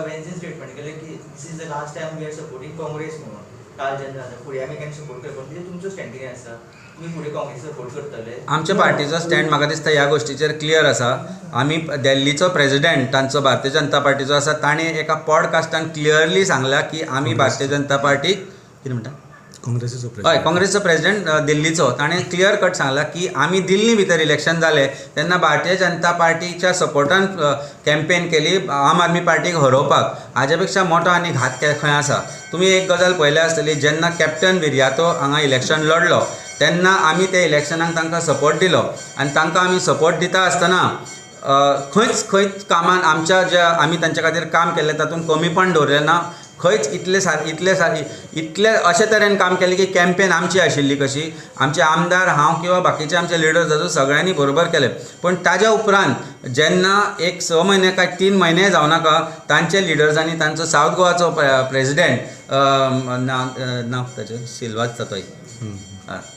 सगळ्यांचे स्टेटमेंट केलें की this is the last time we are supporting Congress म्हणून. काल जेन्ना जाता फुडें आमी केन्ना सपोर्ट करपा, म्हणजे तुमचो स्टँड कितें आसा? तुमी फुडें काँग्रेस सपोर्ट करतले? आमच्या पार्टीचो स्टँड म्हाका दिसता ह्या गोश्टीचेर क्लियर आसा. आमी दिल्लीचो प्रेजिडेंट तांचो भारतीय जनता पार्टीचो आसा, ताणें एका पॉडकास्टान क्लियरली सांगला की आमी भारतीय जनता पार्टीक कितें म्हणटा. काँग्रेसीचो? हय, काँग्रेसचो प्रेजिडेंट दिल्लीचो, ताणें क्लियर कट सांगला की आमी दिल्ली भितर इलेक्शन जालें तेन्ना भारतीय जनता पार्टीच्या सपोर्टान कॅम्पेन केली आम आदमी पार्टीक हरोवपाक. हाजे पेक्षा मोटो आनी घात खंय आसा? तुमी एक गजाल पळयल्या आसतली, जेन्ना कॅप्टन विरियातो हांगा इलेक्शन लढलो तेन्ना आमी त्या इलेक्शनाक तांकां सपोर्ट दिलो आनी तांकां आमी सपोर्ट दिता आसतना खंयच खंयच कामान आमच्या ज्या आमी तांच्या खातीर काम केल्लें तातूंत कमीपण दवरलें ना. खंयच इतले सार इतले सार इतले अशे तरेन काम केलें की कॅम्पेन आमची आशिल्ली कशी, आमचे आमदार, हांव किंवा बाकीचे आमचे लिडर्स आसूं, सगळ्यांनी बरोबर केलें. पूण ताज्या उपरांत जेन्ना एक 6 म्हयने काय 3 म्हयने जावनाका, तांचे लिडर्सांनी तांचो सावथ गोवाचो प्रेजिडेंट, नांव ताचें सिल्वा दिसता तो,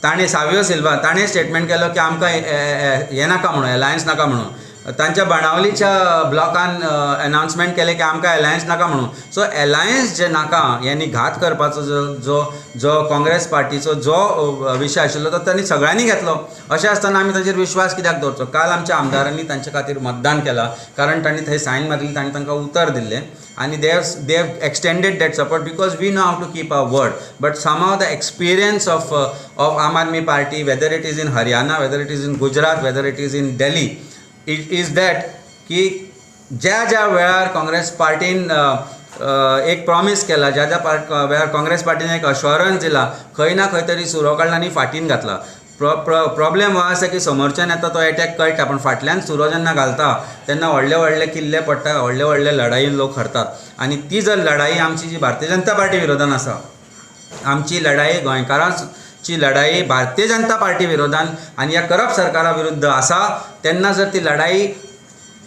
ताणें सावियो सिल्वा, ताणें स्टेटमेंट केलो की आमकां हें नाका म्हणून, एलायन्स नाका म्हणून. तांच्या बाणावलीच्या ब्लॉकान अनाउन्समेंट केलें की आमकां एलायन्स नाका म्हणून. सो एलायन्स जे नाका यांनी घात करपाचो जो जो जो काँग्रेस पार्टीचो जो विशय आशिल्लो तो तांणी सगळ्यांनी घेतलो. अशें आसतना आमी ताचेर विश्वास कित्याक दवरचो? काल आमच्या आमदारांनी तांचे खातीर मतदान केलां, कारण तांणी थंय सायन मारिल्ली, तांणी तांकां उतर दिल्लें आनी they have extended that support because we know how to keep our word. But somehow the experience of Aam Aadmi Party, whether it is in Haryana, whether it is in Gujarat, whether it is in Delhi, it is that की ज्या ज्या वेळार काँग्रेस पार्टीन एक promise केला, ज्या ज्या वेळार काँग्रेस पार्टीन एक अश्योरन्स दिला, खंय ना खंय तरी सुरो काडला आनी फाटीन घातला. प्रॉब्लेम हो आसा की समोरच्यान येता तो एटॅक कळटा, पूण फाटल्यान सुरो जेन्ना घालता तेन्ना व्हडले व्हडले किल्ले पडटा, व्हडले व्हडले लढाई लोक हरतात. आनी ती जर लढाई आमची जी भारतीय जनता पार्टी विरोधान आसा, आमची लढाई गोंयकारांची लढाई भारतीय जनता पार्टी विरोधान आनी ह्या करप्ट सरकारा विरुद्ध आसा, तेन्ना जर ती लढाई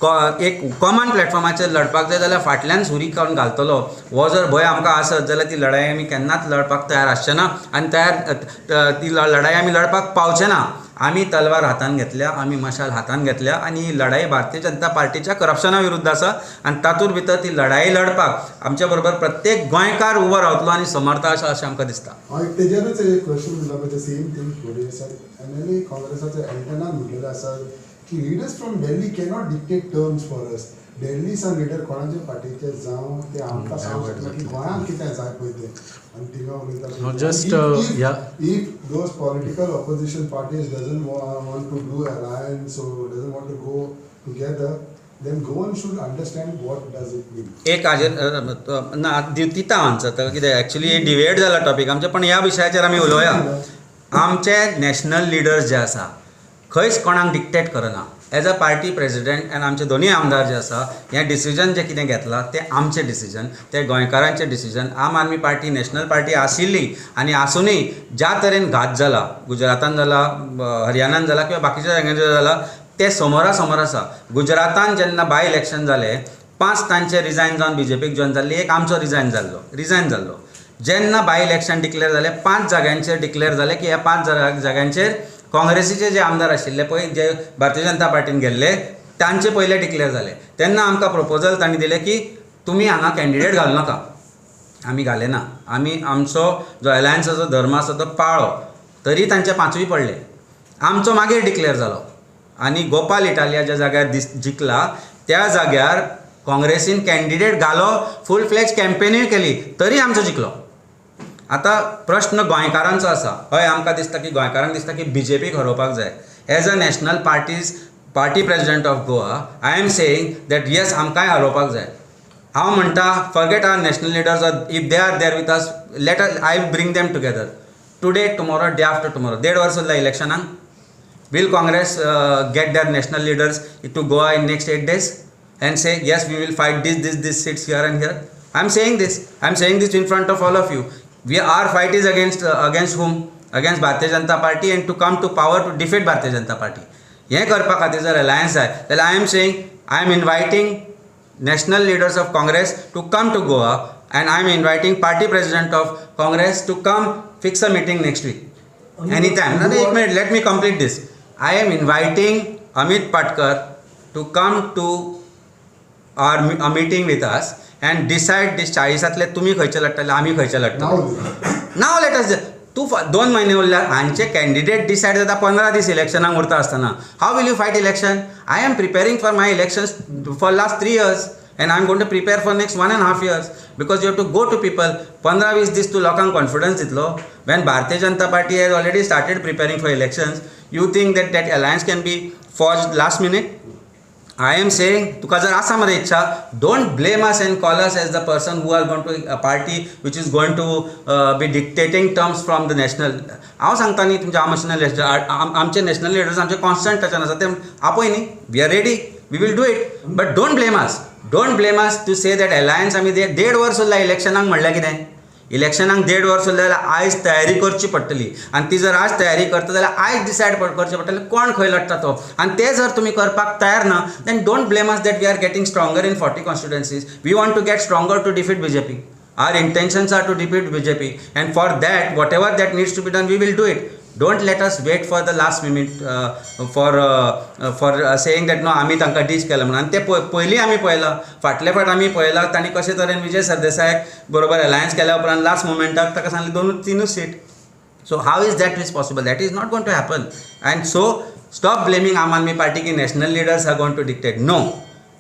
एक कॉमन प्लॅटफॉर्माचेर लढपाक जाय जाल्यार फाटल्यान सुरी काडून घालतलो हो जर भंय आमकां आसत जाल्यार ती लढाई आमी केन्नाच लढपाक तयार आसचे ना आनी तयार ती लढाई आमी लढपाक पावचे ना. आमी तलवार हातान घेतल्या, आमी मशाल हातान घेतल्या आनी ही लढाई भारतीय जनता पार्टीच्या करप्शना विरुद्ध आसा आनी तातूंत भितर ती लढाई लढपाक आमच्या बरोबर प्रत्येक गोंयकार उबो रावतलो आनी समर्थ आसा अशें आमकां दिसता. हांव एक तेजेरूच एक क्वेश्चन म्हणटा पळय, सेम थींग फुडें आसा. एन काँग्रेसाचो एल्टनान म्हणलेलें आसा की leaders from Delhi cannot dictate terms for us. Delhi San leader कोणाचे पार्टीचे जावं ते आमकां सांगूंक शकना की गोंयांत कितें जाय पळय तें, आनी थिंगा उलयता. Just if those political opposition parties doesn't want to do alliance or doesn't want to go together, then Goan should understand what does it mean. एक हाजेर ना दिता आन्सर, कितें एक्चुली डिवेट जाला टॉपीक आमचे, पण ह्या विशयाचेर आमी उलोवया. आमचे नॅशनल लिडर्स जे आसा खंयच कोणाक डिक्टेट करना. एज अ पार्टी प्रेजिडेंट आनी आमचे दोनूय आमदार जे आसा, हें डिसिजन जें कितें घेतलां तें आमचें डिसिजन, तें गोंयकारांचें decision. Aam Aadmi party national party आशिल्ली आनी आसुनूय ज्या तरेन घात जाला, गुजरातान जाला, हरियाणान जाला किंवा बाकीच्या जाग्यांचेर जाला, तें समोरा समोर आसा. गुजरातान जेन्ना बाय इलेक्शन जालें, 5 तांचे रिजायन जावन बीजेपीक जॉयन जाल्ली, एक आमचो रिजायन जाल्लो. जेन्ना बाय इलेक्शन डिक्लेर जालें, 5 जाग्यांचेर डिक्लेर जालें की ह्या 5 जाग्यांचेर काँग्रेसीचे जे आमदार आशिल्ले पळय, जे भारतीय जनता पार्टीन गेल्ले, तांचे पयले डिक्लेर जाले. तेन्ना आमकां प्रपोजल तांणी दिलें की तुमी हांगा कॅन्डिडेट घालूं नाका. आमी घाले ना. आमी आमचो जो एलायन्साचो धर्म आसा तो पाळ्ळो, तरी तांचे 5ूय पडले. आमचो मागीर डिक्लेर जालो आनी गोपाल इटालिया ज्या जाग्यार जिखला त्या जाग्यार काँग्रेसीन कॅन्डिडेट घालो, फूल फ्लॅज कॅम्पेनूय केली, तरी आमचो जिखलो. आतां प्रश्न गोंयकारांचो आसा. हय, आमकां दिसता की गोंयकारांक दिसता की बीजेपीक हरोवपाक जाय. As a national party president of Goa, I am saying that yes, आमकांय हरोवपाक जाय. हांव म्हणटा, forget our national leaders, if they are there with us, let I bring them together today, tomorrow, day after tomorrow. देड वर्स उरला इलेक्शनाक. Will Congress get their national leaders to Goa in next 8 days and say, "Yes, we will fight this, this, this seats here and here"? I am saying this. I am saying this in front of all of you. We our fight is against whom? Against Bharatiya Janata Party, and to come to power, to defeat Bharatiya Janata Party. हें करपा खातीर जर alliance जाय जाल्यार I am saying, I am inviting national leaders of Congress to come to Goa and I am inviting party president of Congress to come, fix a meeting next week. Anytime. No, एक minute, let me complete this. I am inviting Amit Patkar to come to our a meeting with us. and decide this. 40तले तुमी खंयचे लडटले, आमी खंयचे लडटले. नाव let us तूं 2 म्हयने उरल्या, हांचे candidate decide जाता 15 दीस इलेक्शनाक उरता आसतना. How will you fight election? I am preparing for my elections for last 3 years and I am going to prepare for next 1.5 years because you have to go to people. 15-20 दीस तूं लोकांक confidence दितलो when Bharatiya Janata Party has already started preparing for elections. You think that that alliance can be forged last minute? I am saying तुका जर आसा मरे इच्छा, don't blame us and call us as the person who are going to a party which is going to be dictating terms from the national. हांव सांगता न्ही तुमच्या आमचे नॅशनल लिडर्स आमचे कॉन्स्टंट टचान आसा, ते आपय न्ही, we are ready, we will do it, but don't blame us. Don't blame us to say that alliance. आमी 1.5 वर्स उरला इलेक्शनाक म्हणल्यार कितें? इलेक्शनाक 1.5 वर्स उरलें जाल्यार आयज तयारी करची पडटली आनी ती जर आज तयारी करता जाल्यार आयज डिसायड करचें पडटलें कोण खंय लडटा तो. आनी तें जर तुमी करपाक तयार ना then don't blame us that we are getting stronger in 40 constituencies. We want to get stronger to defeat BJP. Our intentions are to defeat BJP and for that whatever that needs to be done we will do it. Don't let us wait for the last minute for saying that no आमी तांकां डीच केला म्हणून. आनी ते पयलीं आमी पळयलां, फाटले फाट आमी पळयलां तांणी कशे तरेन विजय सरदेसायाक बरोबर अलायन्स केल्या उपरांत लास्ट मुमेंटाक ताका सांगलें 2-3 seat. So how is that is possible? That is not going to happen. And so stop blaming Aam Aadmi Party की national leaders are going to dictate. No,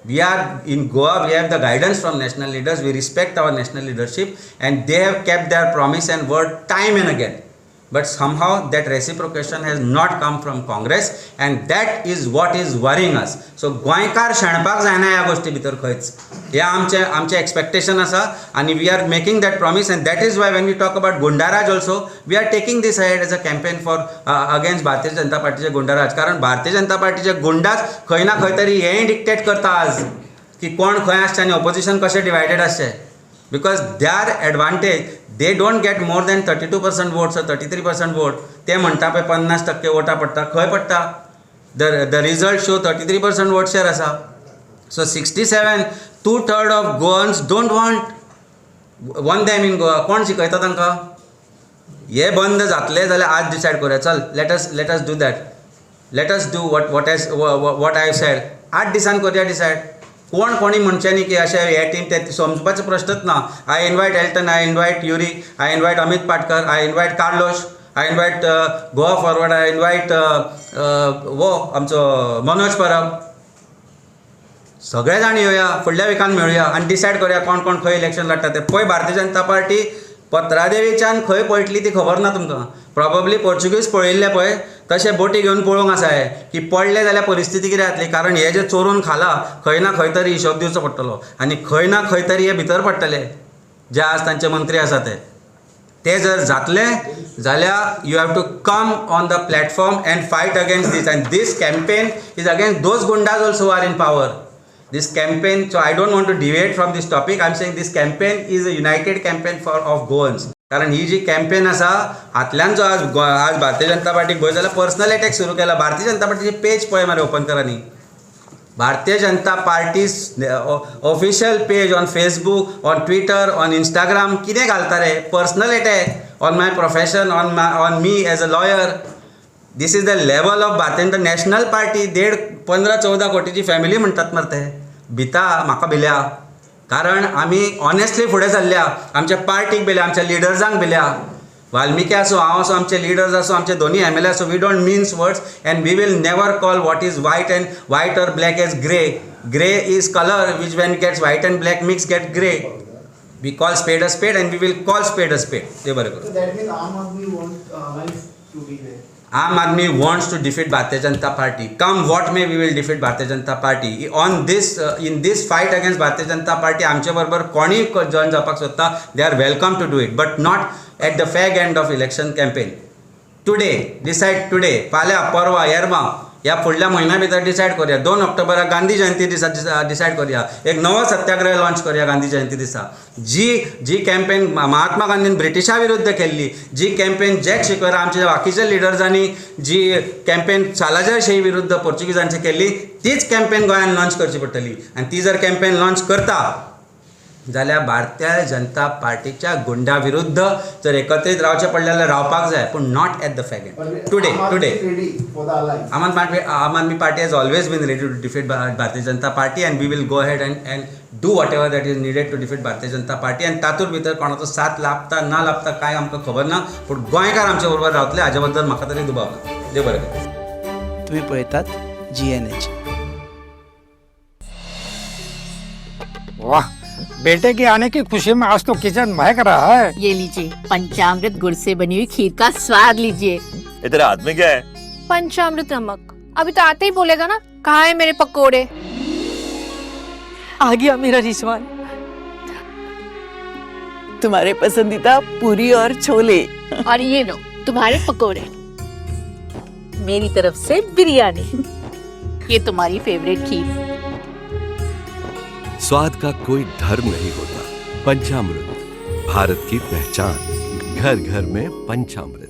we are in Goa, we have the guidance from national leaders, we respect our national leadership and they have kept their promise and word time and again. But somehow that reciprocation has not come from Congress and that is what is worrying us. So गोंयकार शेणपाक जायना ह्या गोष्टी भितर खंयच. हे आमचे आमचे expectation आसा आनी we are making that promise and that is why when we talk about goonda raj also we are taking this ahead as a campaign for against Bharatiya Janata पार्टीचे गुंडाराज. कारण भारतीय जनता पार्टीचे गुंडाच खंय ना खंय तरी हेंय डिक्टेट करता आज की कोण खंय आसचें आनी ऑपोजिशन कशें डिवायडेड आसचें. Because their advantage, they don't get more than 32% votes or 33% vote. ते म्हणटा पळय 50% वोटां पडटा, खंय पडटा? The result show 33% vote share आसा. So 67, 2/3 of Goans don't want them in Goa. कोण शिकयता तांकां? हे बंद जातले जाल्यार आज डिसायड करुया, चल let us do that, let us do what I said. 8 दिसान करुया डिसायड. कोण कोणी म्हणचें न्ही की अशें हे टीम ते समजुपाचो प्रश्नच ना. I invite Elton, I invite Yuri, I invite Amit Patkar, I invite Carlos, I invite Goa Forward, I invite वो आमचो मनोज परब. सगळे जाण येवया, फुडल्या विकान मेळुया आनी डिसायड करुया कोण कोण खंय इलेक्शन लडटा तें. पळय भारतीय जनता पार्टी पत्रादेवीच्यान खंय पळटली ती खबर ना तुमकां. प्रोबेबली पोर्चुगीज पळयल्ले पळय तशें बोटी घेवन पळोवंक आसा हे की पडले जाल्यार परिस्थिती कितें जातली. कारण हे जे चोरून खाला खंय ना खंय तरी हिशोब दिवचो पडटलो आनी खंय ना खंय तरी हे भितर पडटले जे आज तांचे मंत्री आसा ते. ते जर जातले जाल्यार you have to come on the platform and fight against this and this campaign is against those goondas also are in power. This campaign, so I don't want to deviate from this topic. I am saying this campaign is a united campaign for of Goans. कारण ही जी campaign आसा हातल्यान जो आज आज भारतीय जनता पार्टीक पळय जाल्यार personal attack सुरू केला. भारतीय जनता पार्टीचे पेज पळय मरे ओपन करा न्ही. Bharatiya Janata Party official page on Facebook, on Twitter, on Instagram कितें घालता रे? Personal attack on my profession, on me as a lawyer. This is the level of Bharatiya Janata national party. 15-14 कोटीची family म्हणटात मरे ते. भिता म्हाका भिल्या कारण आमी ऑनेस्टली फुडें सरल्या, आमच्या पार्टीक भिल्या, आमच्या लिडर्सांक भिल्या. वाल्मिकी आसूं, हांव आसूं, आमचे लिडर्स आसूं, आमचे दोनी एम एल ए आसूं, we don't mince words and we will never call what is white and white or black as grey. Grey is colour which when gets white and black mix get grey. We call spade a spade and we will call spade a spade. ते बरें करून. So that means Aam Aadmi wants alliance to be there. Aam Aadmi wants to defeat Bharatiya Janata Party. Come what may, we will defeat Bharatiya Janata Party. On this, in this fight against Bharatiya Janata Party, आमचे बरोबर कोणी join जावपाक सोदता, they are welcome to do it, but not at the fag end of election campaign. Today, decide today. फाल्यां, परवा, येरमा, ह्या फुडल्या म्हयन्या भितर डिसायड करुया. 2 ऑक्टोबराक गांधी जयंती दिसा डिसायड करुया. एक नवो सत्याग्रह लॉन्च करुया गांधी जयंती दिसा. जी जी कॅम्पेन महात्मा गांधीन ब्रिटिशा विरुद्ध केल्ली, जी कॅम्पेन जॅक सिक्वेरा आमच्या बाकीच्या लिडर्सांनी जी कॅम्पेन सालाजार विरुद्ध पोर्चुगीजांची केल्ली, तीच कॅम्पेन गोंयान लॉन्च करची पडटली. आनी ती जर कॅम्पेन लॉन्च करता जाल्यार भारतीय जनता पार्टीच्या गुंडा विरुद्ध जर एकत्रीत रावचें पडलें जाल्यार रावपाक जाय, पूण not at the fag end. Today today Aam Aadmi Party has always been ready to defeat Bharatiya Janata Party and we will go ahead and do whatever that is needed to defeat Bharatiya Janata Party. आनी तातूंत भितर कोणाचो साथ लाभता ना लाभता काय आमकां खबर ना, पूण गोंयकार आमच्या बरोबर रावतले हाजे बद्दल म्हाका तरी दुबाव ना. देव बरें करूं. तुम्ही पळयतात GNH. वाह, बेटे के आने की खुशी में आज तो किचन महक रहा है। ये लीजिए पंचामृत गुड़ से बनी हुई खीर का स्वाद लीजिए। ये तेरे हाथ में क्या है? पंचामृत नमक। अभी तो आते ही बोलेगा ना, कहाँ है मेरे पकोड़े। आ गया मेरा रिजवान। तुम्हारे पसंदीदा पूरी और छोले। और ये लो तुम्हारे पकोड़े, मेरी तरफ से बिरयानी, ये तुम्हारी फेवरेट खीर। स्वाद का कोई धर्म नहीं होता। पंचामृत, भारत की पहचान, घर घर में पंचामृत।